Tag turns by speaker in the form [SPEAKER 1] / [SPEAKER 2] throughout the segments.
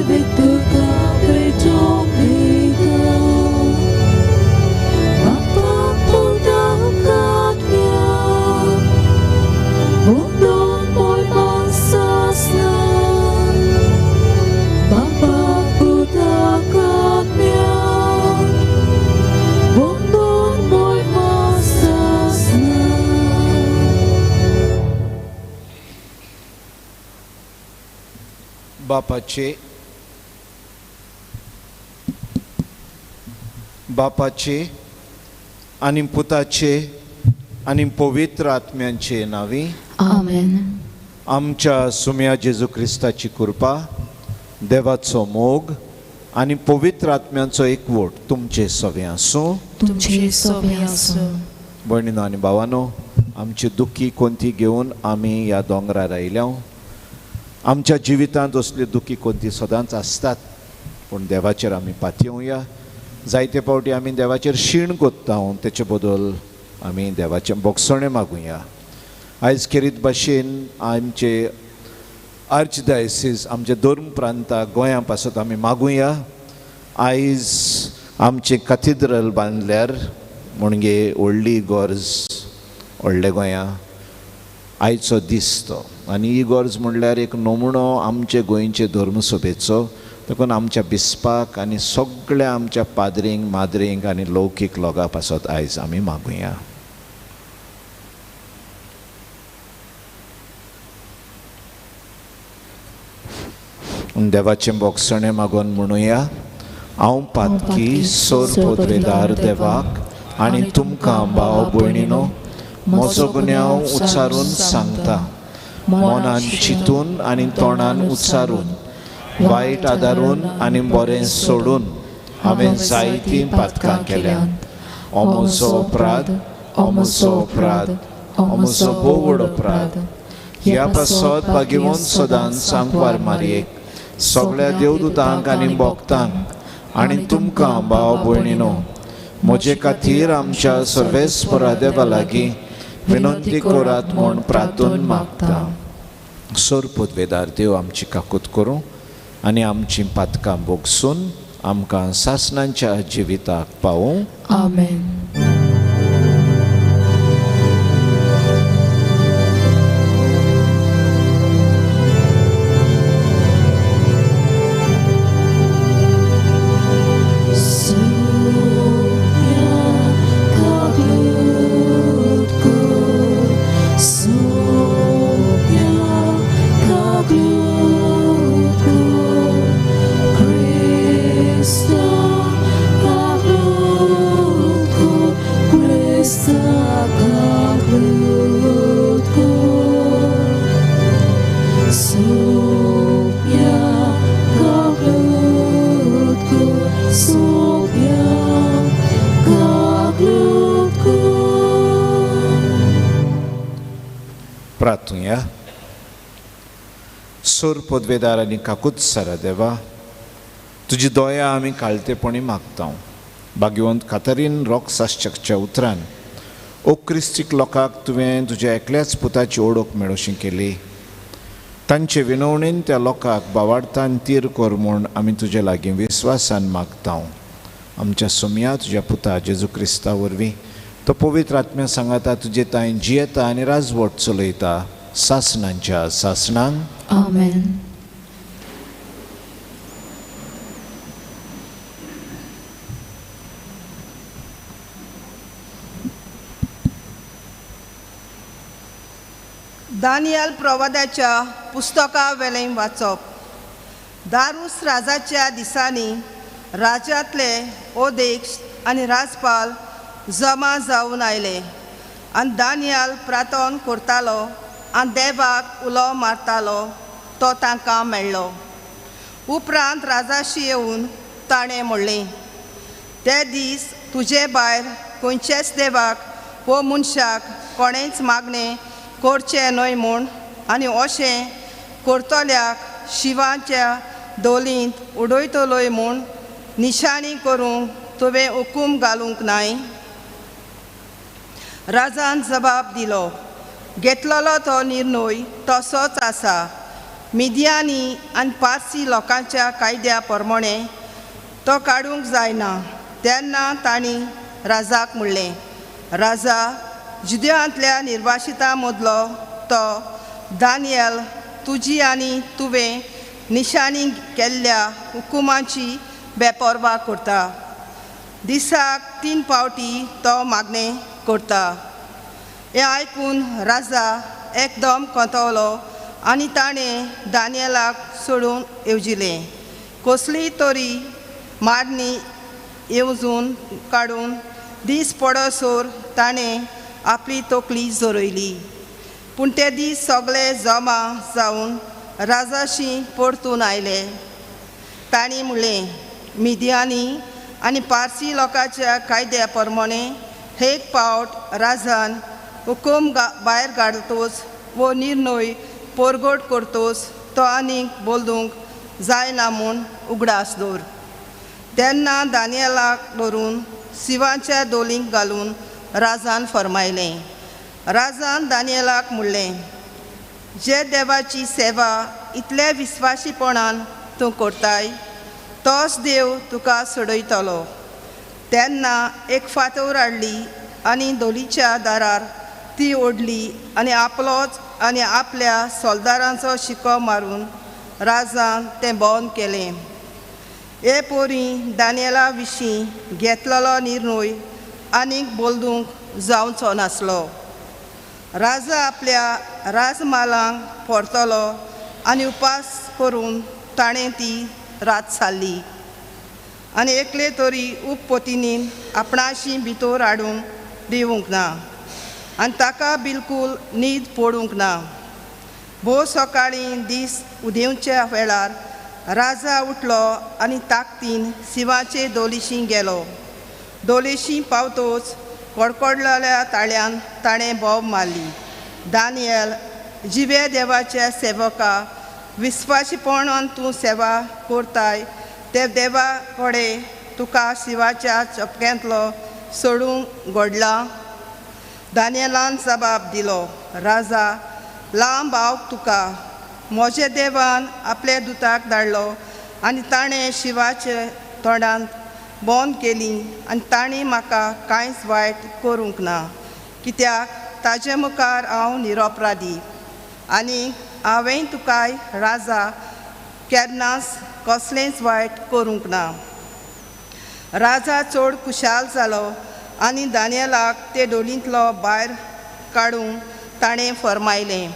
[SPEAKER 1] वितुका पेटोवता बापा पुताक आत्म्या वंदोन मोयमान सासना बापा पुताक आत्म्या वंदोन मोयमान सासना.
[SPEAKER 2] बापाचे आनी पुताचे आनी पवित्र आत्म्यांचे नांवी
[SPEAKER 3] आमेन.
[SPEAKER 2] आमच्या सुम्या जेजू क्रिस्ताची कृपा, देवाचो मोग आनी पवित्र आत्म्यांचो एकवट तुमचे सवे आसूं.
[SPEAKER 3] तुमचे सोबे आसूं.
[SPEAKER 2] भयणीनो आनी भावानो, आमची दुखी कोंती घेवन आमी ह्या दोंगरार आयल्या. आमच्या जिवितांत असल्यो दुखी कोंती सदांच आसतात, पूण देवाचेर आमी पातयेवया. जायते फावटी आमी देवाचेर शीण कोत्ता, तेचे बदल आमी देवाचें बोगसणें मागुया. आयज खेरीत भाशेन आमचे आर्चडायसीस, आमचे धर्म प्रांताक गोंया पासत आमी मागुया. आयज आमचें कथिद्रल बांदल्यार म्हणजे व्हडली गरज व्हडले गोंया आयचो दीस तो, आनी ही गरज म्हणल्यार एक नमुनो आमचे गोंयचे धर्मसभेचो. देखून आमच्या बिस्पाक आनी सगळ्या आमच्या पाद्रींक, माद्रींक आनी लौकीक लोकां पासत आयज आमी मागुया. देवाचें बोगसणें मागून म्हणुया, हांव पातकी सोर पदवेदार देवाक आनी तुमकां भाव भयणीनो म्हजो गुन्यांव उच्चारून सांगता. मनान चिंतून आनी तोंडान उच्चारून, वायट आदारून आनी बरें सोडून हांवें जायतीं पातकां केल्यांत. हो म्हजो अपराध, हो म्हजो अपराध, हो म्हजो भोव व्हड अपराध. ह्या पासत भाग्यवंत सदांच सांकवार मारयेक, सगळ्या देवदूतांक आनी भक्तांक आनी तुमकां भाव भयणीनो म्हजे खातीर आमच्या सर्वेस्परा देवा लागीं विनंती करात म्हूण प्रार्थून मागता. सोर पदवेदार देव आमची काकूत करूं आनी आमची पातकां भोगसून आमकां सासणांच्या जिविताक पावूं.
[SPEAKER 3] आमेन.
[SPEAKER 2] प्रार्थुया. सोर पदवेदार आनी काकूत सारा देवा, तुजी दया आमी काळतेपणी मागता. भाग्यवंत कातरीन रॉकसाश्चकच्या उतरान ओ क्रिस्तीक लोकांक तुवें तुज्या एकल्याच पुताची ओळख मेळोशी केली. तांचे विनवणेन त्या लोकांक बावाडतान तीर कर म्हूण आमी तुजे लागीं विस्वासान मागता. आमच्या सोम्या तुज्या पुता जेजू क्रिस्ता वरवीं तो पवित्र आत्म्या सांगाता तुजे तांय जियेता आनी राजवट चलयता सासणांच्या सासणांक.
[SPEAKER 3] आमेन.
[SPEAKER 4] दानियल प्रवादाच्या पुस्तका वेलें वाचप. दारूस राजाच्या दिसांनी राज्यांतले ओदेक्ष आनी राजपाल जमा जावन आयले आनी दानियल प्रार्थन करतालो आनी देवाक उलो मारतालो तो तांकां मेळ्ळो. उपरांत राजाशी येवन ताणें म्हणलें, ते दीस तुजे भायर खंयचेच देवाक वो मनशाक कोणेंच मागणें करचें न्हय म्हूण आनी अशें करतल्याक शिवाच्या दोलींत उडयतलोय म्हूण निशाणी करूंक तुवें हुकूम घालूंक नाय. राजान जबाब दिलो, घेतलेलो तो निर्णय तसोच आसा. मिदियानी आनी पारसी लोकांच्या कायद्या प्रमाणे तो काडूंक जायना. तेन्ना तांणी राजाक म्हणलें, राजा, जुदेवांतल्या निर्वासितां मदलो तो दानियल तुजी आनी तुवें निशाणी केल्ल्या हुकुमाची बेपर्वा करता. दिसाक 3 फावटी तो मागणें करता. हें आयकून राजा एकदम कोंतवलो आनी ताणें दानियलाक सोडून येवजिलें. कसली तरी मारणी येवजून काडून दीस पडसर ताणें आपली तकली झरयली. पूण ते दीस सगळे जमा जावन राजाशी परतून आयले. तांणी म्हणलें, मिदियानी आनी पारसी लोकांच्या कायद्या प्रमाणे एक पावट राजान हुकूम भायर काडतोच वो निर्णय परगट करतोच तो आनीक बदलूंक जायना म्हूण उगडास दवर. तेन्ना दानियलाक धरून शिवाच्या दोलींक घालून राजान फर्मायलें. राजान दानियलाक म्हणलें, जे देवाची सेवा इतले विस्वाशीपणान तूं करताय तोच देव तुका सोडयतलो. तेन्ना एक फातोर हाडली आनी दोलीच्या दारार ती ओडली आनी आपलोच आनी आपल्या सोल्दारांचो शिको मारून राजान तें बंद केलें. हे पोरी दानियला विशीं घेतलेलो निर्णय आनीक बदलूंक जावचो नासलो. राजा आपल्या राजमालांक परतलो आनी उपास करून ताणें ती रात सारली आनी एकले तरी उपपतिनीन आपणाशी भितर हाडूंक दिवंक ना आनी ताका बिलकूल न्हीद पडूंक ना. भोव सकाळीं दीस उदेवच्या वेळार राजा उठलो आनी ताकदीन शिवाचे दोलीशी गेलो. दोलीशी पावतोच कडकडलेल्या ताळ्यान ताणें बोब मारली, दानियल, जिव्या देवाच्या सेवका, विस्वाशीपणान तूं सेवा करताय ते देवा कडेन तुका शिवाच्या चपक्यांतलो सोडूंक घडला. दानियलान जबाब दिलो, राजा, लांब आवक तुका. म्हज्या देवान आपल्या दुताक धाडलो आनी ताणें शिवाचे तोंडांत बंद केली आनी तांणी म्हाका कांयच वायट करूंक ना, कित्याक ताजे मुखार हांव निरपराधी आनी हांवें तुकाय राजा केन्नाच कसलेंच वायट करूंक ना. राजा चड खुशाल जालो आनी दानियलाक ते डोलींतलो भायर काडूंक ताणें फर्मायलें.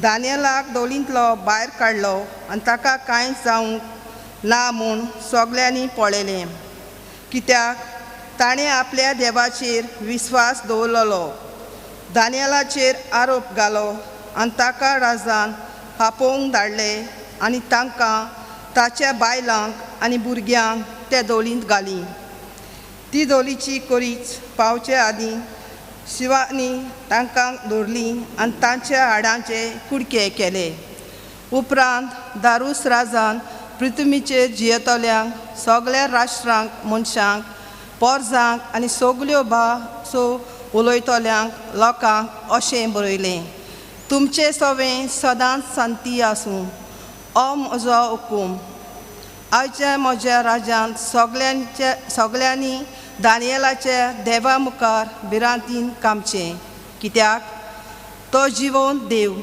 [SPEAKER 4] दानियलाक डोलींतलो भायर काडलो आनी ताका कांयच जावंक ना म्हूण सगल्यांनी पळयलें, कित्याक ताणें आपल्या देवाचेर विस्वास दवरलेलो. दानियलाचेर आरोप घालो आनी ताका राजान आपोवंक धाडले आनी तांकां ताच्या बायलांक आनी भुरग्यांक ते दोलींत घालीं. ती दोलीची करीच पावचे आदीं शिवानी तांकां धरलीं आनी तांच्या हाडांचे कुडके केले. उपरांत दारूस राजान पृथ्वीचेर जियेतल्यांक, सगळ्या राष्ट्रांक, मनशांक, पोरजांक आनी सगल्यो भासो उलयतल्यांक लोकांक अशें बरयलें, तुमचें सवें सदांच शांती आसूं, हो म्हजो हुकूम. आयच्या म्हज्या राज्यांत सगळ्यांनी दानियलाच्या देवा मुखार भिरांतीन कामचें, कित्याक तो जिवंत देव,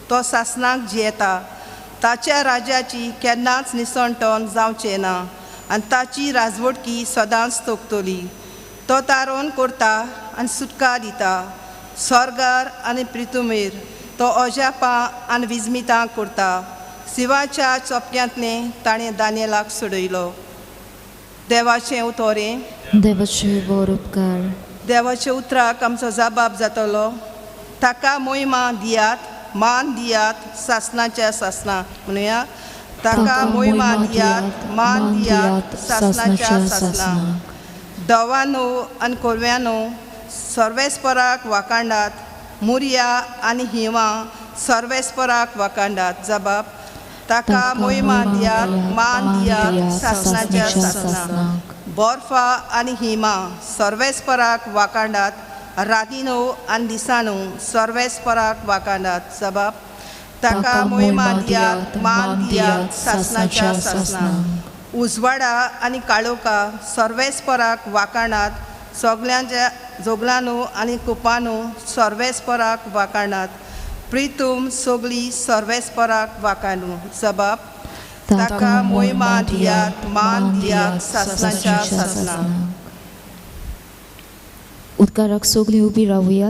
[SPEAKER 4] तो सासणाक जियेता. ताच्या राज्याची केन्नाच निसणटण जावचें ना आनी ताची राजवटकी सदांच तोखतली. तो तारोन करता आनी सुटका दिता. स्वर्गार आनी पृथ्वीर तो अजापां आनी विस्मितां करता. शिवाच्या चोपक्यांतलें ताणें दानियलाक सोडयलो. देवाचें उतोरें,
[SPEAKER 3] देवाचे बरो उपकार.
[SPEAKER 4] देवाच्या उतराक आमचो जबाब जातलो. ताका मोहिमा दियात, मान दियात, सासणाच्या सासणा म्हणुया. ताका मोहिमा दियात, मान दियात, सासणाच्या सासणा. दवानो आनी कोरव्यानो सर्वेस्पराक वाकांडात, मुरया आनी हिंवा सर्वेस्पराक वाकांडात. जबाब, ताका मोहिमा दियात, मान दियात, सासणाच्या सासणा. बर्फा आनी हिमा सर्वेस्पराक वाकांडात, रातीनो आनी दिसानो सर्वेस्पराक वाकांडात. जबाब, ताका मोहिमा दियात, मान दियात सासणाच्या सासना. उजवाडा आनी काळोखा सर्वेस्पराक वाकाणात, सगल्यांच्या जोगलानू आनी कुपानू सर्वेस्पराक वाकाणात, प्रितूम सगळी सर्वेस्पराक वाकाणू. जबाब ताका मोहिमा दियात, मान दियात सासणाच्या सासना.
[SPEAKER 3] उदकाराक सगळीं उबी रावया.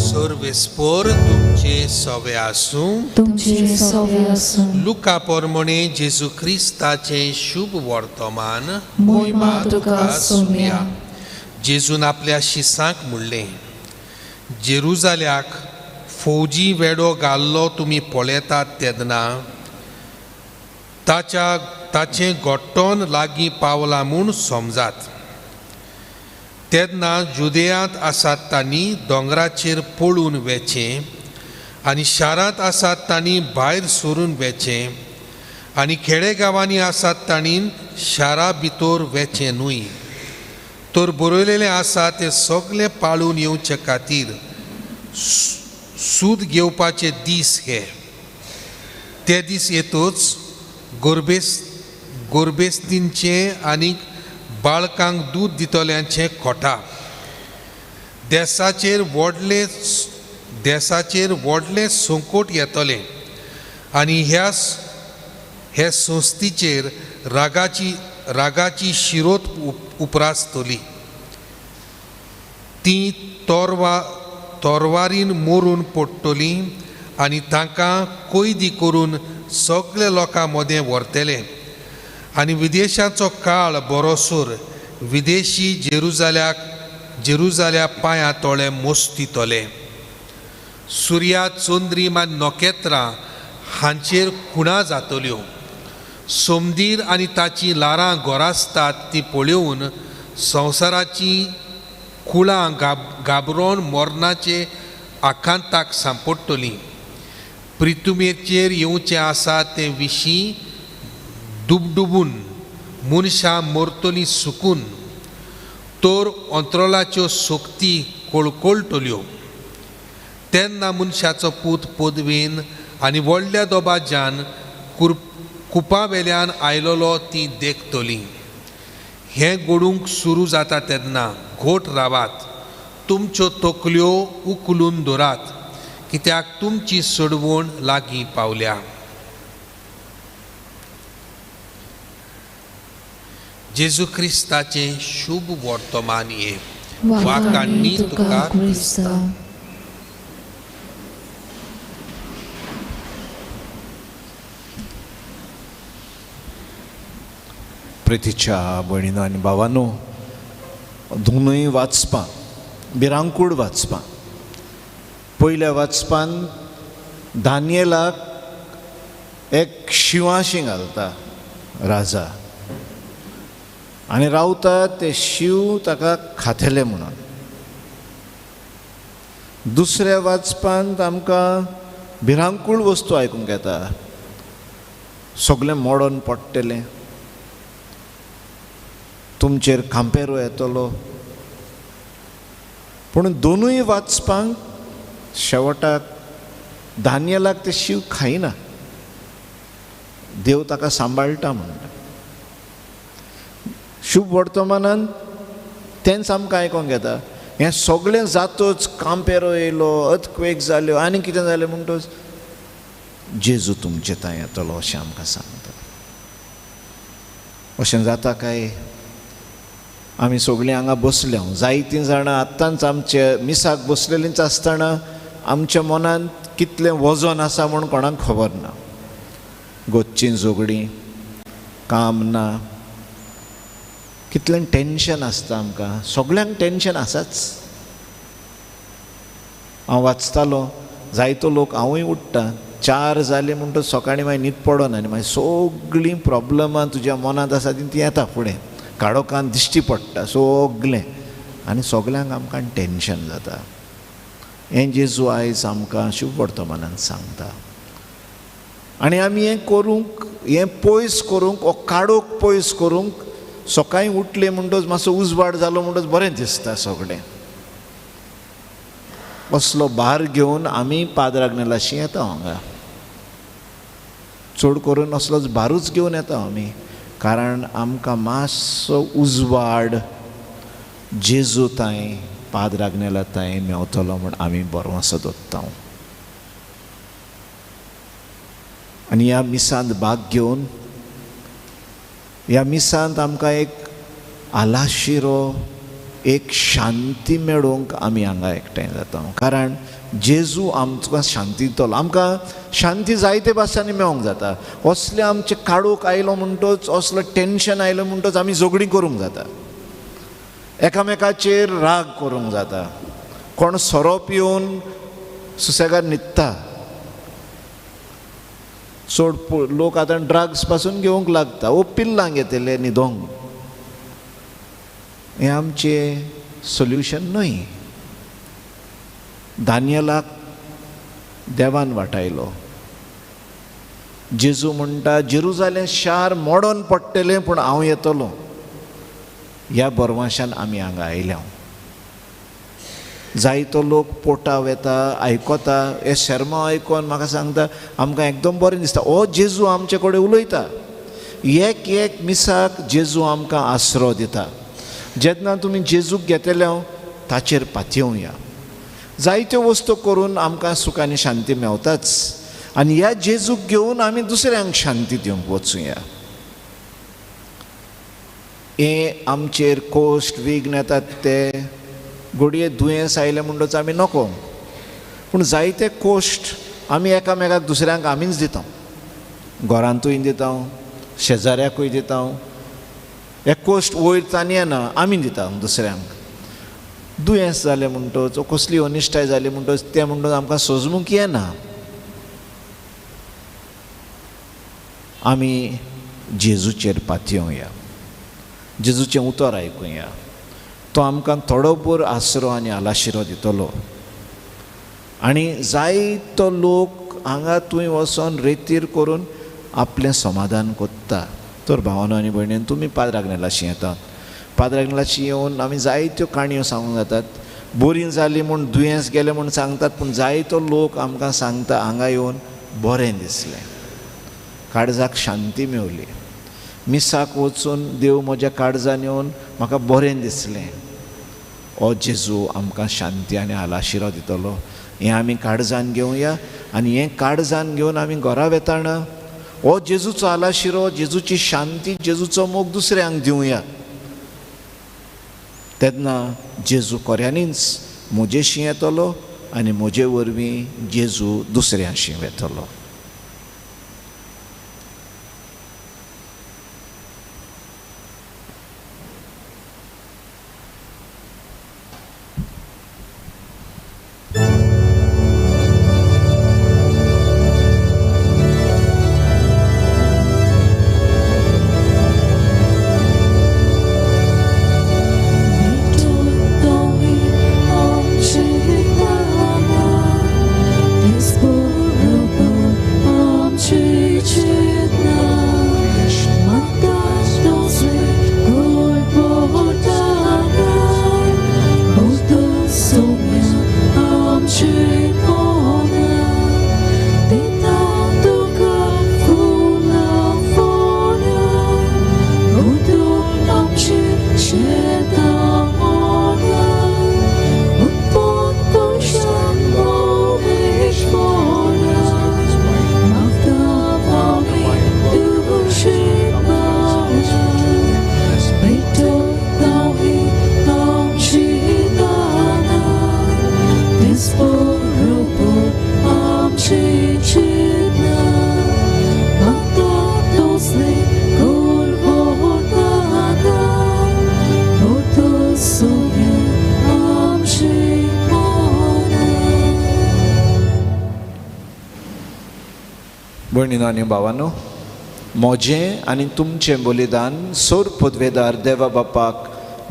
[SPEAKER 5] सर्वेस्पोर तुमचे सवे आसूं.
[SPEAKER 3] तुमचे सवे आसूं.
[SPEAKER 5] लुका पोरमणे जेजू क्रिस्ताचें शुभ वर्तमान.
[SPEAKER 3] मोहिमा तुका सोम्या.
[SPEAKER 5] जेजून आपल्या शिसांक म्हणलें, जेरुजाल्याक फौजी वेडो घाल्लो तुमी पळयतात तेन्ना ताचें गोट्टोन लागीं पावलां म्हूण समजात. तेन्ना जुदेयांत आसात तांणी दोंगराचेर पळून वेचें आनी शारांत आसात तांणी भायर सरून वेचें आनी खेडेगांवांनी आसात तांणी शारा भितर वेचें न्हय. तर बरयलेलें आसा तें सगळें पाळून येवचे खातीर सूद घेवपाचे दीस हे. ते दीस येतच गोरबेस्तींचें आनी बाळकांक दूद दितल्यांचें खोटा. देसाचेर व्हडलें संकट येतलें आनी ह्या संस्थेचेर रागाची शिरोत उपरासतली. ती तोरवारीन मोरून पडटली आनी तांकां कैदी करून सगळे लोकां मदें व्हरतले आनी विदेशाचो काळ बरोसर विदेशी जेरुजाल्या पांया तोळे मोस्तितले. सुर्या, चंद्रीम आनी नखेत्रां हांचेर खुणा जातल्यो. सोमदीर आनी ताचीं ल्हारां गोरासतात ती पळोवन संवसाराची कुळां घाबरोन मरणाचे आकांताक सांपडटलीं. प्रितुमेचेर येवचें आसा ते विशीं डुबडुबून मनशां मरतलीं सुकून, तर अंतरोलाच्यो सोक्ती कळकळटल्यो. तेन्ना मनशाचो पूत पदवेन आनी व्हडल्या दोबाज्यान कुपा वेल्यान आयलोलो ती देखतली. हें घडूंक सुरू जाता तेन्ना घोट रावात, तुमच्यो तकल्यो उखलून दवरात, कित्याक तुमची सोडवण लागीं पावल्या. जेजू क्रिस्ताचें शुभ वर्तमान हें. वाकांनी तुका
[SPEAKER 3] क्रिस्ता.
[SPEAKER 2] प्रितीच्या भयणीनो आनी भावानो, दोनूय वाचपां भिरांकूळ वाचपां. पयल्या वाचपान दानियेलाक एक शिंवाशी घालता राजा आनी रावता ते शींव ताका खातले म्हणून. दुसऱ्या वाचपांत आमकां भिरांकूळ वस्तू आयकूंक येता, सगळें मोडोन पडटलें, तुमचेर कांपेरो येतलो. पूण दोनूय वाचपांक शेवटाक दानियलाक ते शींव खायना, देव ताका सांबाळटा म्हणटा. शुभ वर्तमानान तेंच आमकां आयकोंक येता. हें सगळें जातच कांपेरो येयलो, अर्थक्वेक जाल्यो आनी कितें जालें म्हणटच जेजू तुमचे थंय येतलो अशें आमकां सांगता. अशें जाता काय आमी सगळीं हांगा बसल्या, जायतीं जाणां आत्तांच आमचे मिसाक बसलेलींच आसतना आमच्या मनांत कितलें वजन आसा म्हूण कोणाक खबर ना. गोच्चीं झगडीं, काम ना, कितलें टेंशन आसता आमकां, सगळ्यांक टेंशन आसाच. हांव वाचतालो जायतो लोक, हांवूय उठ्ठा 4 जालीं म्हणटच सकाळीं मागीर न्हीद पडना आनी मागीर सगळीं प्रॉब्लमां तुज्या मनांत आसा तीं येता फुडें, काळोखान दिश्टी पडटा सगळें आनी सगळ्यांक आमकां टेंशन जाता. हें जेजू आयज आमकां शुभ वर्तमानान सांगता. आनी आमी हें करूंक, हें पयस करूंक, हो काळोख पयस करूंक सकाळीं उठलें म्हणटच मातसो उजवाड जालो म्हणटच बरें दिसता सगळें. असलो भार घेवन आमी पाद्र आग्नेलाशी येता हांगा, चड करून असलोच भारूच घेवन येता आमी, कारण आमकां मातसो उजवाड जेजू तांय पाद्र आग्नेला तांय मेवतलो म्हूण आमी बरो दवरता. आनी ह्या मिसांत भाग घेवन, ह्या मिसांत आमकां एक आलाशिरो, एक शांती मेळोवंक आमी हांगा एकठांय जाता. कारण जेजू आमकां शांती दितलो. आमकां शांती जायते भासांनी मेळोंक जाता. असलें आमचें काळोख आयलो म्हणटच, असलो टेंशन आयलो म्हणटच आमी झगडीं करूंक जाता, एकामेकाचेर राग करूंक जाता. कोण सोरो पिवन सुसेगाद न्हिदता, चड लोक आतां ड्रग्स पासून घेवंक लागता, वो पिल्लांक घेतले न्हिदोंक. हें आमचें सोल्युशन न्हय. दानियलाक देवान वाटायलो. जेजू म्हणटा जेरुजालेम शार मोडोन पडटलें पूण हांव येतलो. ह्या बरवाशान आमी हांगा आयल्या. जायतो लोक पोटा वेता, आयकता, हे शेर्मांव आयकोन म्हाका सांगता आमकां एकदम बरें दिसता, ओ जेजू आमचे कडेन उलयता. एक एक मिसाक जेजू आमकां आसरो दिता. जेन्ना तुमी जेजूक घेतले ताचेर पातयेवया. जायत्यो वस्तू करून आमकां सूख आनी शांती मेवताच, आनी ह्या जेजूक घेवन आमी दुसऱ्यांक शांती दिवंक वचुया. हें आमचेर कोश्ट विघ्न येतात ते घडये दुयेंस आयलें म्हणटच आमी नको, पूण जायते कोश्ट आमी एकामेकाक दुसऱ्यांक आमीच दिता, घरांतूय दिता, शेजाऱ्याकूय दिता. हे कोश्ट वयर तांणी येना, आमी दिता दुसऱ्यांक. दुयेंस जालें म्हणटच, कसली अनिश्टाय जाली म्हणटच तें म्हणटच आमकां सोजमूंक येना. आमी जेजूचेर पातयेवया, जेजूचें उतर आयकुया. तो आमकां थोडो भर आसरो आनी आलाशिरो दितलो. आनी जायतो लोक हांगा थंय वचोन रेतीर करून आपलें समाधान कोत्ता. तर भावानो आनी भयणीन, तुमी पाद्र आग्नेलाशी येतात. पाद्र आग्नेलाशी येवन आमी जायत्यो काणयो सांगूंक जातात. बरीं जालीं म्हूण, दुयेंस गेलें म्हूण सांगतात, पूण जायतो लोक आमकां सांगता हांगा येवन बरें दिसलें, काळजाक शांती मेवली, मिसाक वचून देव म्हज्या काळजान येवन म्हाका बरें दिसलें. ओ जेजू आमकां शांती आनी आलाशिरो दितलो. हें आमी काळजान घेवया आनी हें काळजान घेवन आमी घरा वेताना हो जेजूचो आलाशिरो, जेजूची शांती, जेजूचो मोग दुसऱ्यांक दिवया. तेन्ना जेजू खऱ्यांनीच म्हजेशी येतलो आनी म्हजे वरवीं जेजू दुसऱ्यांशी वेतलो.
[SPEAKER 1] This poor आमची मना दिता तुका फुलां फळां उदक आमची शेतां मना उत्पन्न पयशान महेश्वरा मागता आमी तुजी माया भेटत ही आमची दानां बरोबर आमची चिंतना मागता तसले करवताना सोम्या आमची मना.
[SPEAKER 2] भयणीनो आनी भावानो, म्हजें आनी तुमचें बलिदान सोर पदवेदार देवा बापाक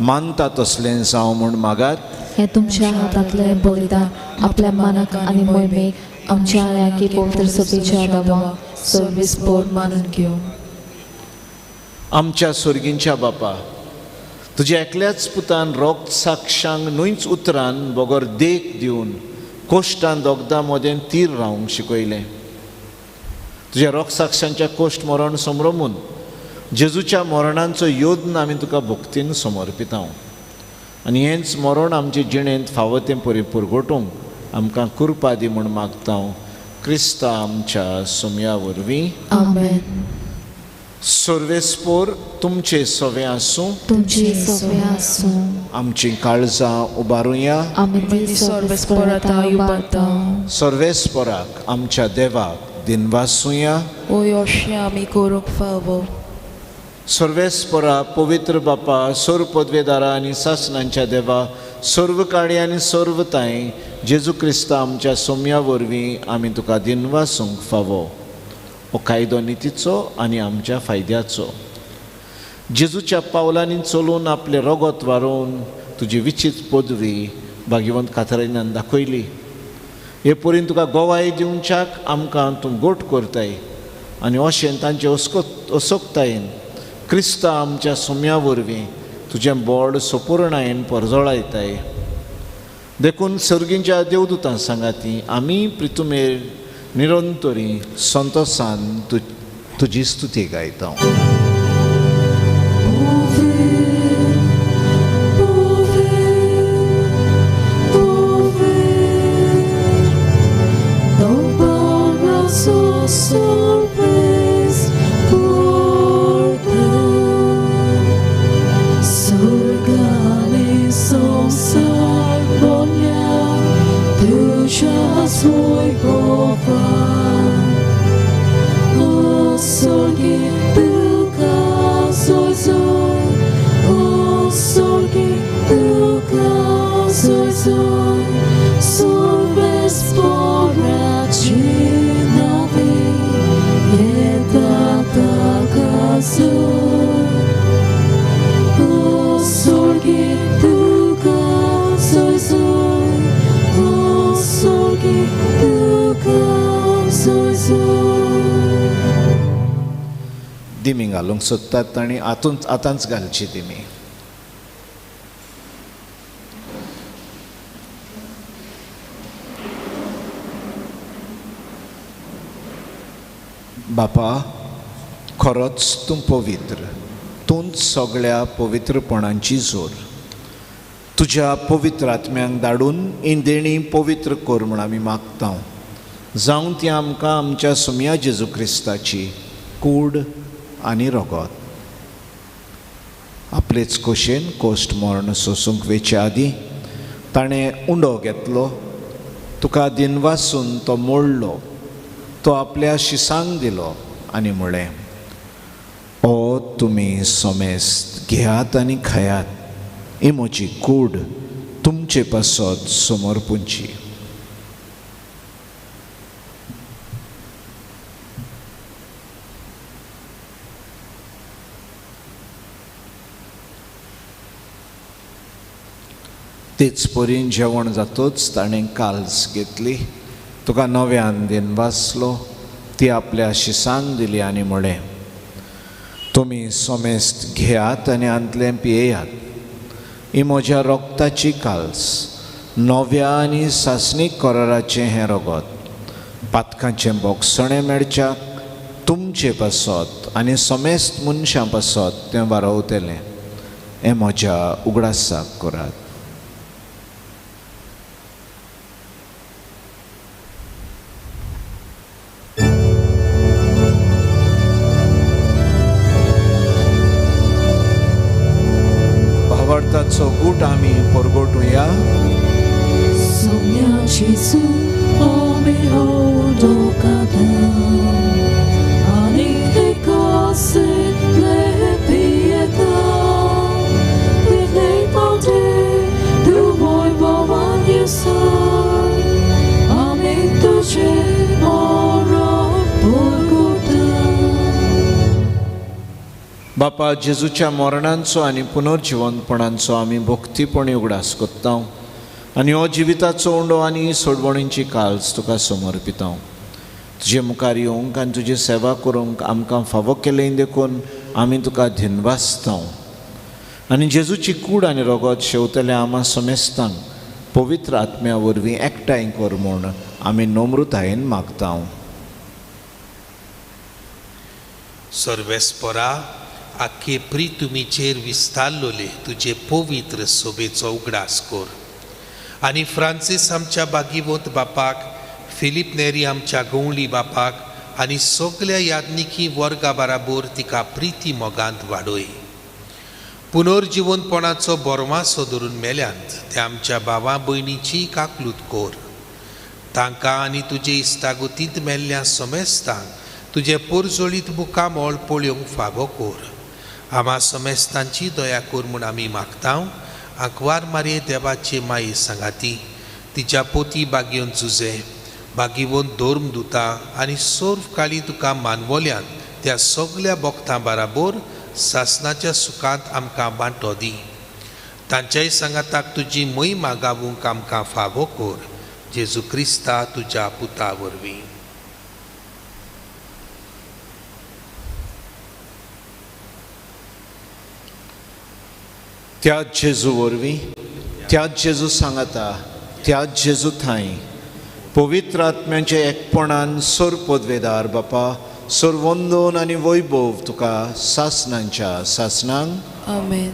[SPEAKER 2] मानता तसलें जावं म्हूण मागात.
[SPEAKER 3] हें तुमच्या हातांतलें बलिदान आपल्या मनाक आनी मोहिमेक आमच्या आनी पवित्र सभेच्या देवाक सर्वीस बोर्ड मानून घेवं.
[SPEAKER 2] आमच्या सोर्गींच्या बापा, तुज्या एकल्याच पुतान रोग साक्षांक न्हूच उतरान बगर देख दिवन कोश्टान दोगदां मदें तीर रावंक शिकयलें. तुज्या रोग साक्षांच्या कोश्ट मरण समरमून जेजूच्या मरणांचो योद्न आमी तुका भक्तीन समर्पितांव आनी हेंच मरण आमचे जिणेंत फावो तें परी पुरगोटूंक आमकां कृपा दी म्हूण मागता क्रिस्ता आमच्या सोम्या वरवीं.
[SPEAKER 3] आमेन.
[SPEAKER 2] सर्वेस्पोर तुमचे सवे आसूं,
[SPEAKER 3] तुमची सवे आसूं.
[SPEAKER 2] आमची काळजां उबारुया.
[SPEAKER 3] आमी ती सर्वेस्पराता उबारता.
[SPEAKER 2] सर्वेस्पोराक आमच्या देवाक दिनवासुया.
[SPEAKER 6] ओय अशें आमी करूंक फावो.
[SPEAKER 2] सर्वेस्परा पवित्र बापा, सर्व पदवेदारा आनी सासणांच्या देवा, सर्व काळी आनी सर्व तांय जेजू क्रिस्ता आमच्या सोम्या वरवीं आमी तुका दिनवासूंक फावो. हो कायदो नितीचो आनी आमच्या फायद्याचो. जेजूच्या पावलांनी चलून आपलें रगत वारोवन तुजी विचीत पदवी भाग्यवंत कातरिनान दाखयली. हे परीन तुका गोवाय दिवच्याक आमकां तूं गोट करताय आनी अशें तांचे असोकतायेन क्रिस्ता आमच्या सोम्या वरवीं तुजें बोड सपुर्णायेन परजळायताय. देखून सर्गींच्या देवदूतां सांगाती आमी प्रितुमेर निरंतरी संतोसान तुजी स्तुती गायता. दिमी घालूंक सोदतात आनी आतूंच आतांच घालची दिमी. बापा, खरोच तूं पवित्र, तूंच सगळ्या पवित्रपणांची जोर. तुज्या पवित्र आत्म्यांक धाडून ही देणी पवित्र कर म्हूण आमी मागता. जावं ती आमकां आमच्या सोम्या जेजू क्रिस्ताची कूड आनी रगत. आपलेच खोशेन कोश्ट मर्ण सोसूंक वेचे आदीं ताणें उंडो घेतलो, तुका दिनवासून तो मोडलो, तो आपल्या शिसांक दिलो आनी म्हळें, ओ तुमी सोमेस्त घेयात आनी खायात, ही म्हजी कूड तुमचे पासत समर्पुची. तेच परीन जेवण जातूच ताणें काल्स घेतली, तुका नव्यान दिनवासलो, ती आपल्या शिसांक दिली आनी म्हळें, तुमी सोमेस्त घेयात आनी आंतलें पियेयात, ही म्हज्या रोगताची काल्स, नव्या आनी सासणीक कराराचें हें रगत पातकांचें बोगसणें मेळच्याक तुमचे पासत आनी समेस्त मनशां पासत तें वारोवतलें. हें म्हज्या उगडासाक करात. भावार्थाचो गूट आमी परगटुया. बापा, जेजूच्या मरणांचो आनी पुनर्जिवंतपणांचो आमी भक्तीपणी उगडास करता आनी हो जिविताचो उंडो आनी सोडवणीची काल्स तुका समर्पिता. तुजे मुखार येवंक आनी तुजी सेवा करूंक आमकां फावो केलें देखून आमी तुका धिनवासता आनी जेजूची कूड आनी रगत शेवतले आमा समेस्तांक पवित्र आत्म्या वरवीं एकठांय कर म्हूण आमी नम्रतायेन मागता.
[SPEAKER 5] सर्वेस्परा, आख्खे प्रितुमीचेर विस्तारलोले तुजे पवित्र सोबेचो उगडास कर आनी फ्रांसीस आमच्या बागीवंत बापाक, फिलीप नेरी आमच्या गवळी बापाक आनी सगल्या याज्ञिकी वर्गा बराबर तिका प्रिती मोगांत वाडय. पुनर्जिवनपणाचो बोरवासो धरून मेल्यांत त्या आमच्या भावा भयणीची काकलूत कर. तांकां आनी तुजे इस्तागुतींत मेल्ल्या समेस्तांक तुजें पोरजोळीत मुखामळ पळोवंक फावो कर. आमा समेस्तांची दया कर म्हूण आमी मागता. आंकवार मारये देवाचे माये सांगाती तिच्या पोती बागेवन जुजे बागेवन धर्म दुता आनी सर्व काळी तुका मानवल्यान त्या सगल्या भक्तां बराबर सासनाच्या सुखांत आमकां वांटो दी. तांच्याय सांगाताक तुजी महिमा गावूंक आमकां फावो कर. जेजू क्रिस्ता तुज्या पुता वरवीं.
[SPEAKER 2] त्याच जेजू वरवीं, त्याच जेजू सांगाता, त्याच जेजू थांय पवित्र आत्म्याच्या एकपणान सोर पदवेदार बापा, सोर वंदन आनी वैभव तुका सासनांच्या सासनांक.
[SPEAKER 6] आमेन.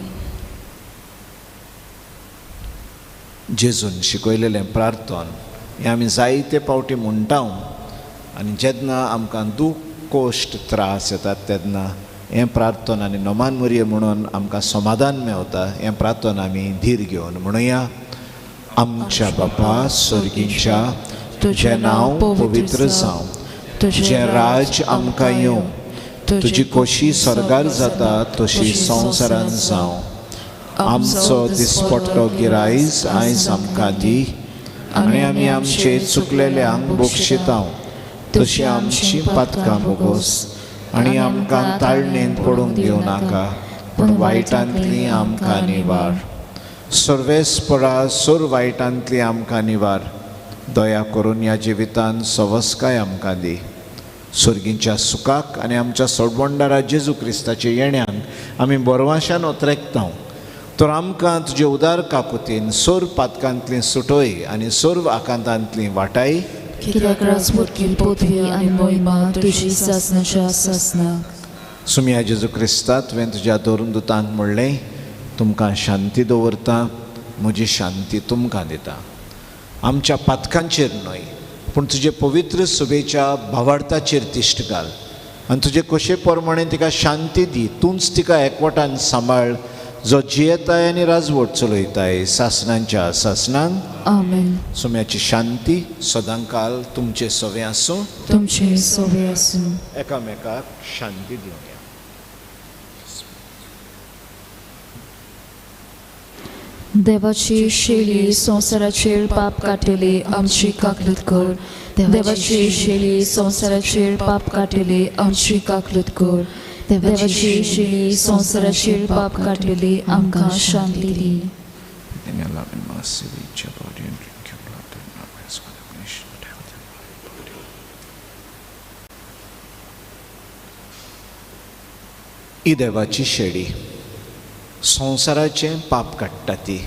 [SPEAKER 2] जेजून शिकयलेलें प्रार्थन हें आमी जायते पावटी म्हणटा आनी जेन्ना आमकां दूख कोश्ट त्रास येतात तेन्ना हें प्रार्थन आनी नमान मुरये म्हणून आमकां समाधान मेवता. हें प्रार्थन आमी धीर घेवन म्हणुया. आमच्या बापा स्वर्गीच्या, तुजें नांव पवित्र जावं, तुजें राज आमकां येवं, तुजी खोशी स्वर्गार जाता तशी संवसारान जावं. आमचो दिसपट्टो गिरायज आयज आमकां दी आनी आमी आमचे चुकलेल्यांक बक्षिता तशी आमची पातकां भोगोस आनी आमकां ताळणेंत पडूंक दिवं नाका, पूण वायटांतली आमकां निवार. सर्वेस्परा सोर वायटांतली आमकां निवार. दया करून ह्या जिवितान सवस्काय आमकां दी. स्वर्गींच्या सुखाक आनी आमच्या सोडवणदारा जेजू क्रिस्ताच्या येण्याक आमी बरवाशान ओतरेकता. तर आमकां तुजे उदार काकुतीन सोर पातकांतली सुटय आनी सर्व आकांतांतली वाटाय.
[SPEAKER 3] कित्याक राजपुतकी पदवी आनी महिमा तुजी सासनाच्या सासनाक.
[SPEAKER 2] सुमया जेजू क्रिस्ता, तुवें तुज्या धर्मदुतांक म्हणलें, तुमकां शांती दवरता, म्हजी शांती तुमकां दिता. आमच्या पातकांचेर न्हय पूण तुजे पवित्र सुबेच्या भावार्थाचेर तिश्ट घाल आनी तुजे खोशे प्रमाणे तिका शांती दी. तूंच तिका एकवटान सांबाळ, जो जियेताय आनी राजवट चलयताय सासनांच्या सासनांक.
[SPEAKER 3] आमेन.
[SPEAKER 2] सुम्याची शांती सदांकाल तुमचे सवे आसूं,
[SPEAKER 3] तुमचे सवे आसूं.
[SPEAKER 2] एकामेकाक शांती दिवया.
[SPEAKER 3] देवाची शेली संवसाराचेर पाप काडटली आमची काकलूत कर. देवाची शेली संवसाराचेर पाप काडटली आमची काकलूत कर. देवाची शेली संवसाराचेर पाप काडटली आमकां शांती दी.
[SPEAKER 2] ही देवाची शेडी संवसाराचें पाप काडटा ती.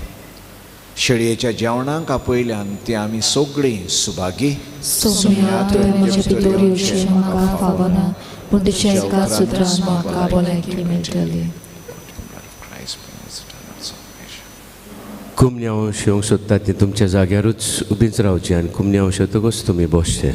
[SPEAKER 2] शेळयेच्या जेवणाक आपयल्यान ती आमी सगळीं सुभागी.
[SPEAKER 3] सोम्या तुवें म्हजे भितर येवचें म्हाका फावना, पूण तुज्या एका सुत्रान म्हाका भलायकी मेळटली.
[SPEAKER 7] कुमन्यांव शेवंक सोदता ती तुमच्या जाग्यारूच उबीच रावची आनी कुमन्यांव शेवतकूच तुमी बसचे.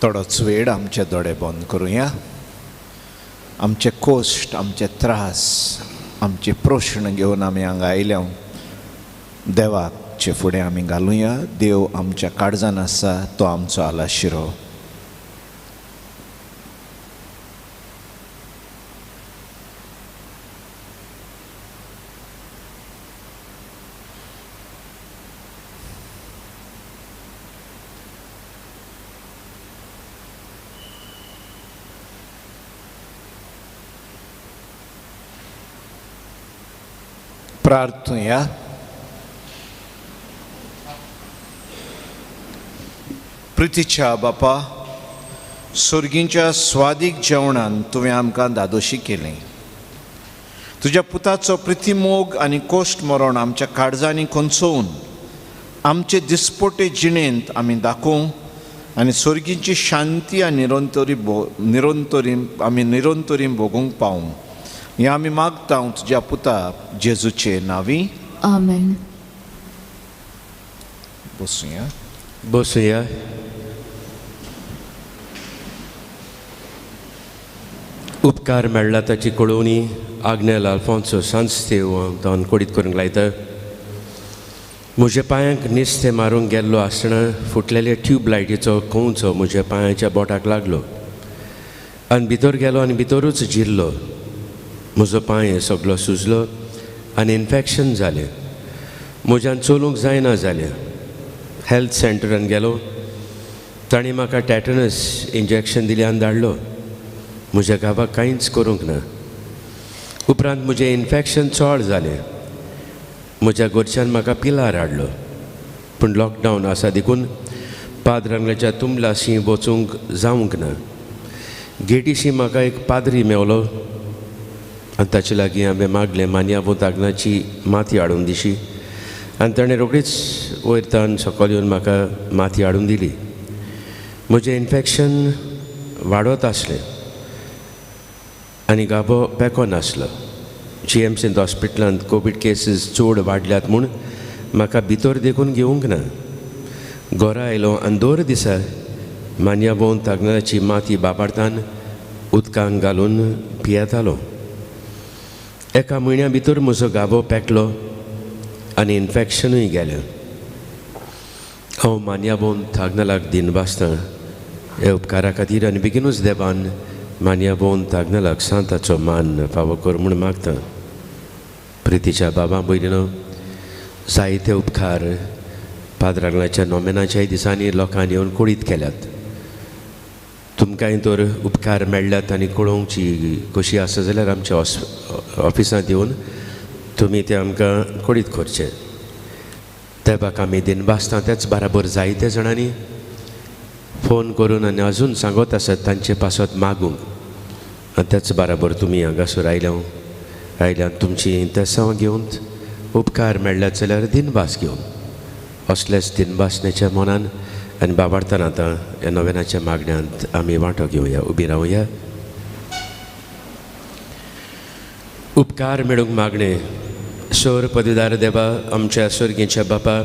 [SPEAKER 2] थोडोच वेळ आमचे दोळे बंद करुया. आमचे कोश्ट, आमचे त्रास, आमचे प्रश्न घेवन आमी हांगा आयल्या. देवाचे फुडें आमी घालुया. देव आमच्या काळजान आसा, तो आमचो आलाशिरो. प्रार्थुया. प्रितीच्या बापा, सोर्गींच्या स्वादीक जेवणान तुवें आमकां दादोशी केली. तुज्या पुताचो प्रितीमोग आनी कोश्ट मरण आमच्या काळजांनी कोंचोवन आमचे दिसपोटे जिणेंत आमी दाखोवंक आनी स्वर्गीची शांती आनी निरंतरी निरंतरी आमी निरंतरी भोगूंक पावूंक हें आमी मागता तुज्या पुता जेजूचे नांवी.
[SPEAKER 3] आमेन.
[SPEAKER 2] बसुया.
[SPEAKER 7] बसुया. उपकार मेळ्ळा ताची कळोवणी आग्नेल आल्फोन्सो सांस्तेव तावन कोडीत करूंक लायता. म्हज्या पांयांक निस्तें मारूंक गेल्लो आसतना फुटलेले ट्यूब लायटीचो कंवचो म्हज्या पांयाच्या बोटाक लागलो आनी भितर गेलो आनी भितरूच जिरलो. म्हजो पांय सगलो सुजलो आनी इन्फेक्शन जालें. म्हज्यान चलूंक जायना जालें. हेल्थ सेंटरान गेलो, तांणी म्हाका टॅटनस इंजेक्शन दिलें आनी धाडलो. म्हज्या गांवाक कांयच करूंक ना. उपरांत म्हजें इन्फेक्शन चड जालें. म्हज्या घरच्यान म्हाका पिलार हाडलो, पूण लॉकडावन आसा देखून पाद्रांगल्याच्या तुमलाशी वचूंक जावंक ना. गेटीशी म्हाका एक पाद्री मेवलो आनी ताचे लागीं हांवें मागलें मानयावो तागनाची माती हाडून दिशी आनी ताणें रोखडीच वयर तान सकयल येवन म्हाका माती हाडून दिली. म्हजें इन्फेक्शन वाडत आसलें आनी गाबो पेको नासलो. जी एम सींत हॉस्पिटलांत कोवीड केसीस चड वाडल्यात म्हूण म्हाका भितर देखून घेवंक ना. घरा आयलो आनी दर दिसा मानया भोवन तागनाची माती बाबार्तान उदकांत घालून पियेतालो. एका म्हयन्या भितर म्हजो गाबो पेकलो आनी इन्फेक्शनूय गेलें. हांव मानया भोवन तागनालाक दिन बासतां ह्या उपकारा खातीर आनी बेगीनूच देवान मानया भोवन तागनालाक सांताचो मान फावो कर म्हूण मागता. प्रितीच्या बाबा भयणीनो, जायते उपकार पाद्रांगणाच्या नोमेनाच्याय दिसांनी लोकांनी येवन कुडीत केल्यात. तुमकांय तर उपकार मेळ्ळ्यात आनी कळोवची कशी आसा जाल्यार आमच्या ऑफिसांत येवन तुमी ते आमकां कुडीत करचे. देवाक आमी दिन बासता. तेच बराबर जायते जाणांनी फोन करून आनी अजून सांगत आसत तांचे पासत मागूंक. आनी तेच बराबर तुमी हांगासर आयल्या आयल्यान तुमची इंतेसांव घेवन उपकार मेळ्ळ्यात जाल्यार दिनभास घेवन असलेच दिनभासण्याच्या मनान आनी बाबार्तान आतां ह्या नव्यानाच्या मागण्यांत आमी वांटो घेवया. उबी रावया. उपकार मेळूंक मागणें. सोर पदवीदार देवा, आमच्या सोर्गीच्या बापा,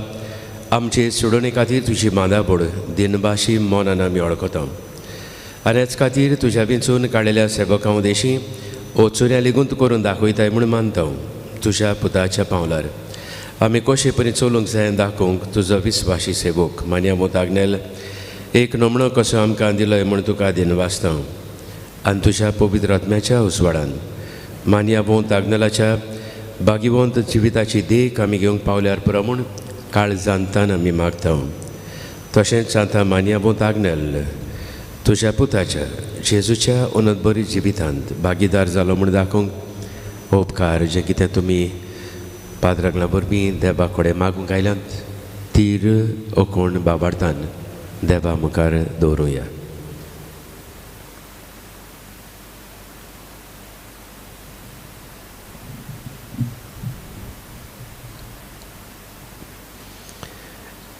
[SPEAKER 7] आमचे सोडोवणे खातीर तुजी मादाबोड दिनभाशी मनान आमी वळखता आनी हेच खातीर तुज्या विंचून काडलेल्या सेवकां देशी ओचुऱ्या लिगूंत करून दाखयताय म्हूण मानता. तुज्या पुताच्या पावलार आमी कशे परी चलूंक जाय दाखोवंक तुजो विस्वाशी सेवक मानया मोताग्नेल एक नमणो कसो आमकां दिलोय म्हूण तुका दिनवासता. आनी तुज्या पवित्र आत्म्याच्या उजवाडान मानया मोताग्नेलाच्या भाग्यवंत जिविताची देख आमी घेवंक पावल्यार पुरो म्हूण काळजांतान आमी मागता. तशेंच आतां मानया मोताग्नेल तुज्या पुताच्या जेजूच्या उन्नत बरी जिवितांत भागीदार जालो म्हूण दाखोवंक उपकार जें कितें तुमी पाद्रांगला वरवीं देवा कडेन मागूंक आयल्यात तीर ओकोण बाबार्तान देवा मुखार दवरुया.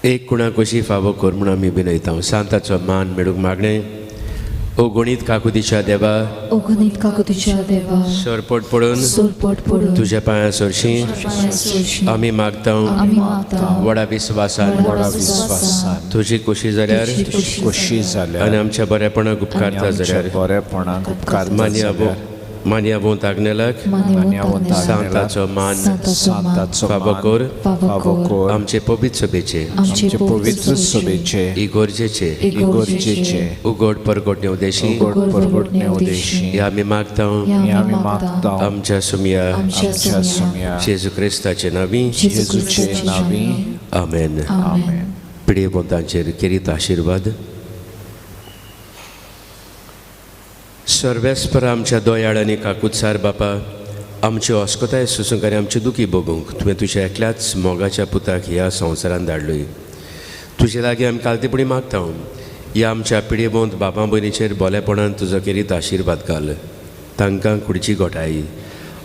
[SPEAKER 7] एक कुणा कशी फावो कर म्हूण आमी विनयता. सांताचो मान मेळूंक मागणें. ओ गणीत काकुतीच्या देवा,
[SPEAKER 3] ओ गणीत काकुतीच्या देवा,
[SPEAKER 7] सरपट पडून
[SPEAKER 3] सरपट पडून
[SPEAKER 7] तुज्या पांया सरशी आमी मागता. व्हडा विस्वासान तुजी खोशी जाल्यार
[SPEAKER 2] खोशी जाल्यार
[SPEAKER 7] आनी आमच्या बरेपणाक उपकारता जाल्यार
[SPEAKER 2] बरेपणाक उपकारता
[SPEAKER 7] मानया भोंव तागनेलाक सांताचो मान फावो कर. आमचे पवित्र सभेचे इगोर्जेचे उगड परगटणे उद्देशी ह्या आमी मागता. आमच्या सुमया जेजू क्रिस्ताचे नांवी. आमेन. पिडये बोंतांचेर केरीत आशिर्वाद. सर्वेस्पर आमच्या दोयाळ आनी काकुत्सार बापा, आमची अस्कताय सोसूंक आनी आमची दुखी भोगूंक तुवें तुज्या एकल्याच मोगाच्या पुताक ह्या संवसारान धाडलोय. तुजे लागीं आमी कालतेपणी मागता. ह्या आमच्या पिडयेबोंत बाबा भयणीचेर बोलेपणान तुजो केरीत आशिर्वाद घाल. तांकां कुडची गोठाय,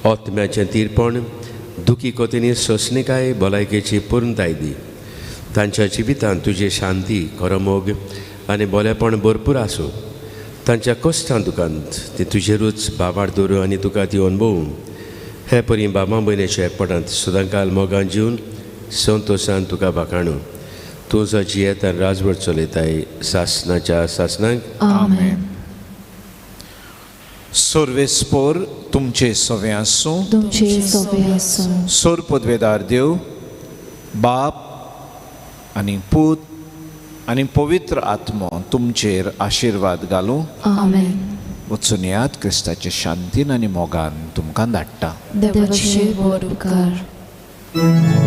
[SPEAKER 7] आत्म्याचें तीरपण, दुखी कोतींनी सोंसणीकाय, भलायकेची पूर्णताय दी. तांच्या जिवितांत तुजी शांती, खरो मोग आनी बोलेपण भरपूर आसूं. तांच्या कश्टां दुकांत ती तुजेरूच बाबार दवरूं आनी तुका ती अणभवूं. हे परी बाबा भयणीच्या एकपटांत सदांकाल मोगान जीवन संतोशान तुका बाकाणू. तूं जो जियेत आनी राजवट चलयताय सासनाच्या सासनाक.
[SPEAKER 3] आमेन.
[SPEAKER 2] सर्वेस्पोर तुमचे सवे आसूं.
[SPEAKER 3] तुमचे सोबे आसूं.
[SPEAKER 2] सोर पदवेदार देव बाप आनी पूत आनी पवित्र आत्मो तुमचेर आशिर्वाद घालूं.
[SPEAKER 3] आमेन.
[SPEAKER 2] वचून यात क्रिस्ताचे शांतीन आनी मोगान तुमकां धाडटा.
[SPEAKER 3] देवाचे व्हड उपकार.